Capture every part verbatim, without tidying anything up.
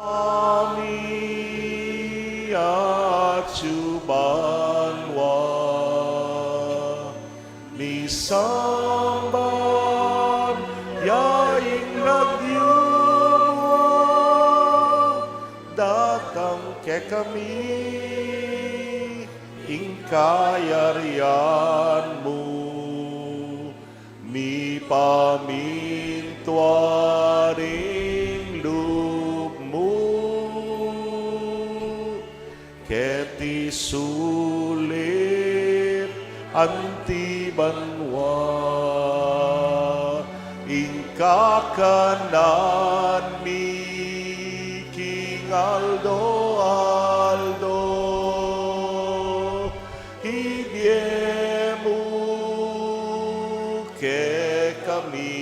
Ami atyu banua, misamban ya ing lagyu mu, datang kekami ing kayarian mu, mipamintuan ing lub mu keti sulip anti banua. Ing kakanan mi king aldo-aldo ibie mu kekami,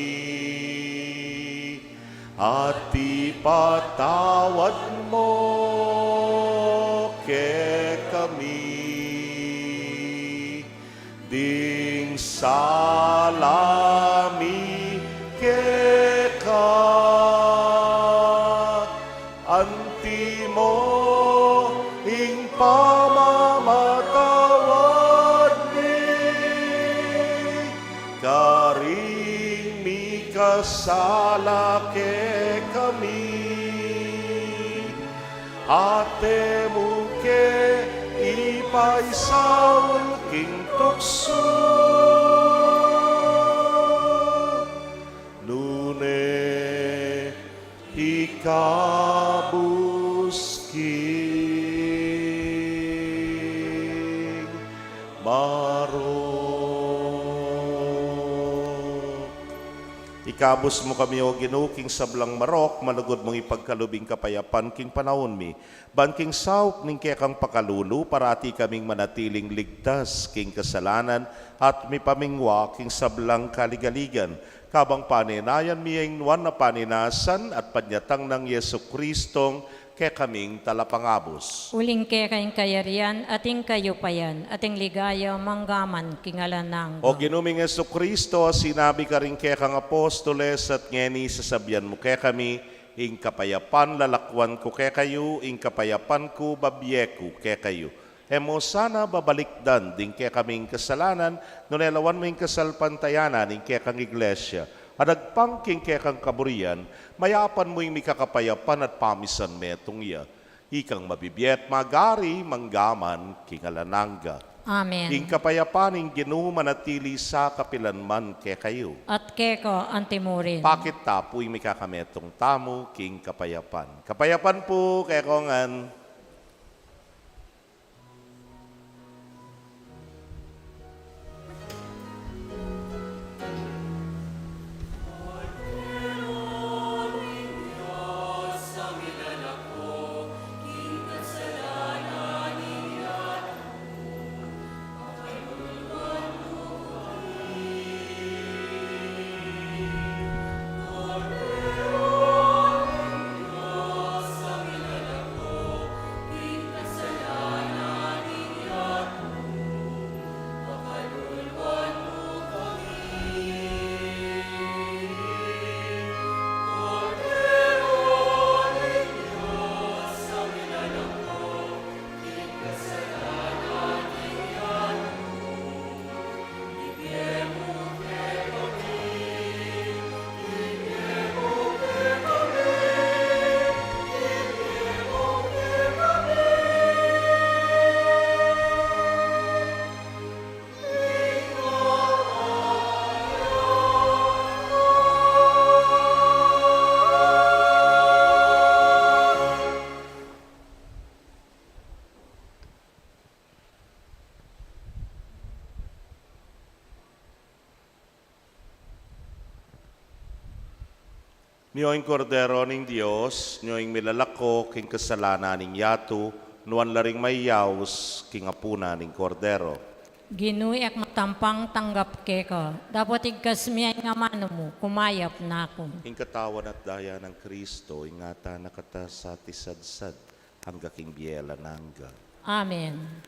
at ipatawad mu kekami ding sala mi keka, anti mu ing pamamatawad mi karing mikasala kekami, at e mu ke ipaisaul king tuksu, nune ikabus king marok. Ikabus mu kami, O Ginu, king sablang marok, malugud mung ipagkalub ing kapayapan king panaun mi. Ban king saup ning kekang pakalulu, parati kaming manatiling ligtas king kasalanan at mipamingwa king sablang kaligaligan. Kabang panenayan mi ing nuan a paninasan at panyatang nang Jesucristong kekaming Talapangabus. Uling keka ing kayarian, at ing kayupayan, at ing ligaya, manggaman king alang angga. O Ginu ming Jesucristo, sinabi karing kekang apostoles, at ngeni sasabian mu kekami, ing kapayapan lalakwan ku kekayu, ing kapayapan ku babie ku kekayu. E mu sana babalikdan ding kekaming kasalanan, nune lawan mu ing kasalpantayanan ning kekang Iglesia, at agpang king kekang kaburian, mayapan mu ing mikakapayapan at pamisan metung ya. Ikang mabibie at magari, manggaman king alang angga. Amen. Ing kapayapan ning Ginu manatili sa kapilan man kekayu. At keka anti murin. Pakit ta pu ing mikakametung tamu king kapayapan. Kapayapan pu kekongan. Nyo ing Kordero ning Dios, nyo ing milalako king kasalanan ning yatu, nuan la ring mayaus king apunan ning Kordero. Ginu, e ku matampang tanggap keka, dapot igkas mu ing amanu mu, kumayap na ku. Ing katawan at daya nang Kristo, ingatan na kata sa tisadsad, angga king bie alang angga. Amen.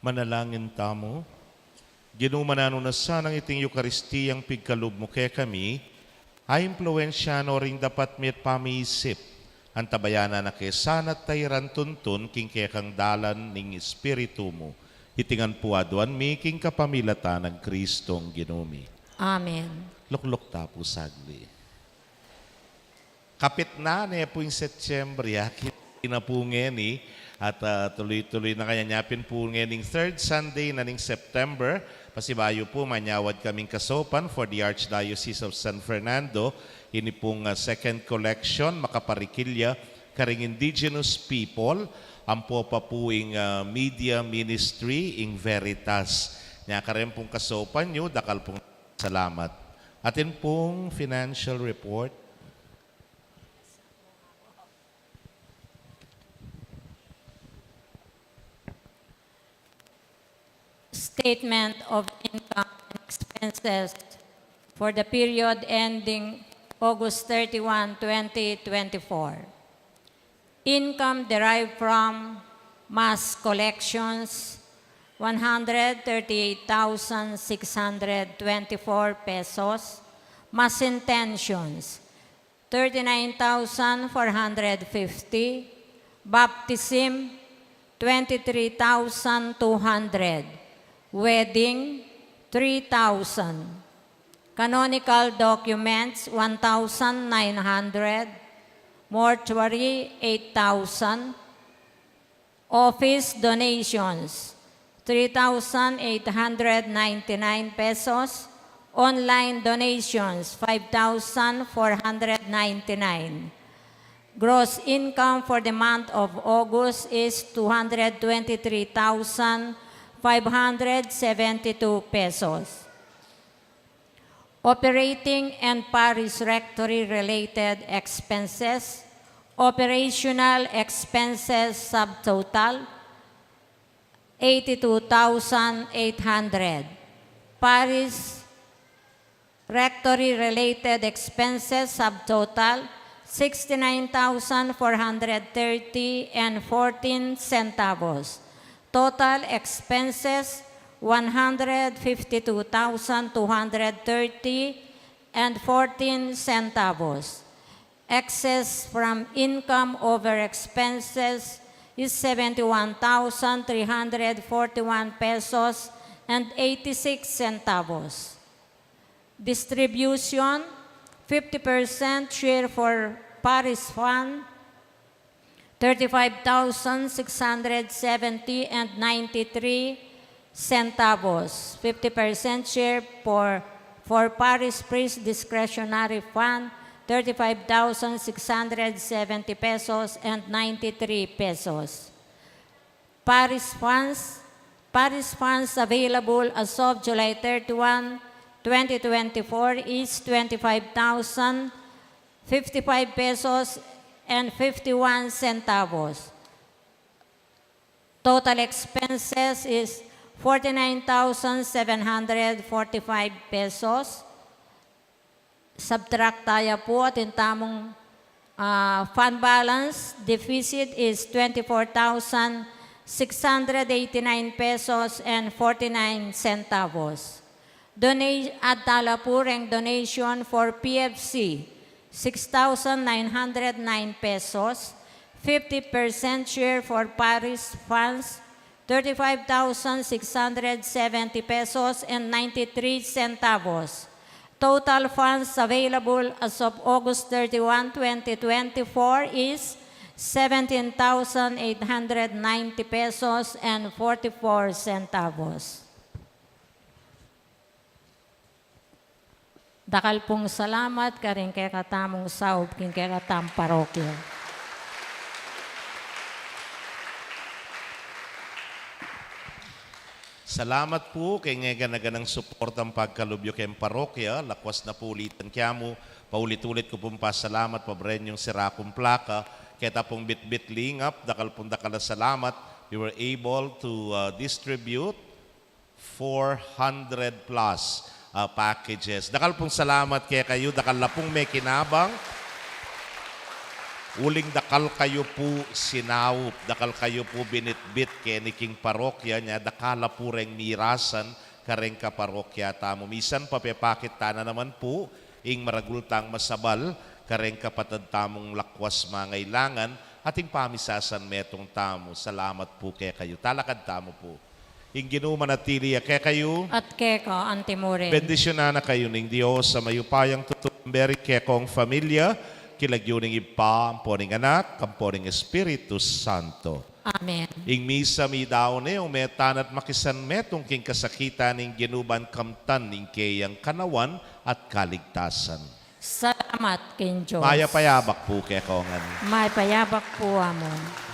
Manalangin tamu. Ginu, mananu na sanang iting Eukaristiyang pigkalub mu kekami, a impluwensya no ring dapat mi at pamiisip, antabayanan na ke sana at tairan tuntun king kekang dalan ning Espiritu mu. Iti ngan pu aduan mi king kapamilatan nang Kristong Ginu mi. Amen. Lukluk ta pu sagli. Kapit na ne pu ing Setyembre, ya, kiti na pu ngeni, at, ah, tuloy-tuloy na kanyan yapin pu ngening third Sunday na ning September. Pasibayu pu, manyawad kaming kasaupan for the Archdiocese of San Fernando, ini pung, ah, second collection, makaparikilya karing indigenous people, ampo pa pu ing, ah, media ministry, ing Veritas. Nya kareng pung kasaupan yu, dakal pung salamat. Atin pung financial report. Statement of income and expenses for the period ending August thirty-one, twenty twenty-four. Income derived from mass collections, one hundred thirty-eight thousand six hundred twenty-four pesos. Mass intentions, thirty-nine thousand four hundred fifty. Baptism, twenty-three thousand two hundred. Wedding, three thousand. Canonical documents, one thousand nine hundred. Mortuary, eight thousand. Office donations, three thousand eight hundred ninety-nine pesos. Online donations, five thousand four hundred ninety-nine. Gross income for the month of August is two hundred twenty-three thousand five hundred seventy-two pesos. Operating and parish rectory related expenses. Operational expenses subtotal, eighty-two thousand eight hundred. Parish rectory related expenses subtotal, sixty-nine thousand four hundred thirty and fourteen centavos. Total expenses, one hundred fifty-two thousand two hundred thirty and fourteen centavos. Excess from income over expenses is seventy-one thousand three hundred forty-one pesos and eighty-six centavos. Distribution, fifty percent share for parish fund, thirty-five thousand six hundred seventy and ninety-three centavos. Fifty percent share for, for parish priest discretionary fund, thirty-five thousand six hundred seventy pesos and ninety-three pesos. Parish funds, parish funds available as of July thirty-one, twenty twenty-four is twenty-five thousand fifty-five pesos and fifty-one centavos. Total expenses is forty-nine thousand seven hundred forty-five pesos. Subtract taya pu at ing tamung, ah, fund balance deficit is twenty-four thousand six hundred eighty-nine pesos and forty-nine centavos. Dona-, add tala pu reng donation for P F C, six thousand nine hundred nine pesos, fifty percent share for parish funds, thirty-five thousand six hundred seventy pesos and ninety-three centavos. Total funds available as of August thirty-one, twenty twenty-four is seventeen thousand eight hundred ninety pesos and forty-four centavos. Dakal pung salamat karing kekatamung saup king kekatamung parokya. Salamat pu king gana-ganang suportang pagkalub yu keng parokya. Lakwas na pu ulit ing kekatamung, paulit-ulit ku pung pasalamat, pabren yung sira kung plaka, keta pung bitbit lingap, dakal pung dakal a salamat. We were able to, uh, distribute four hundred plus, uh, packages. Dakal pung salamat kekayu, dakal la pung mekinabang. Uling dakal kayu pu sinaup, dakal kayu pu binitbit keni king parokya, nya dakal la pu reng mirasan kareng kaparokya tamu. Misan papepakit ta na naman pu ing maragul tang masabal kareng kapatad tamung lakwas mangailangan, ating pamisasan metung tamu. Salamat pu kekayu. Talakad tamu pu. Ing Ginu manatili ya kekayu. At keka antimurin. Bendisyunan na kayu ning Dios a mayupayang tutu, beri kekong familia, king lagyu ning Ibpa, ampo ning Anak, ampo ning Espiritu Santo. Amen. Ing misa midaun ne, ume tana at makisan metung king kasakitan ning Ginu ban kamtan ing keyang kanawan at kaligtasan. Salamat king Dios. Mayap a yabak pu kekongan. Mayap a yabak pu, Among.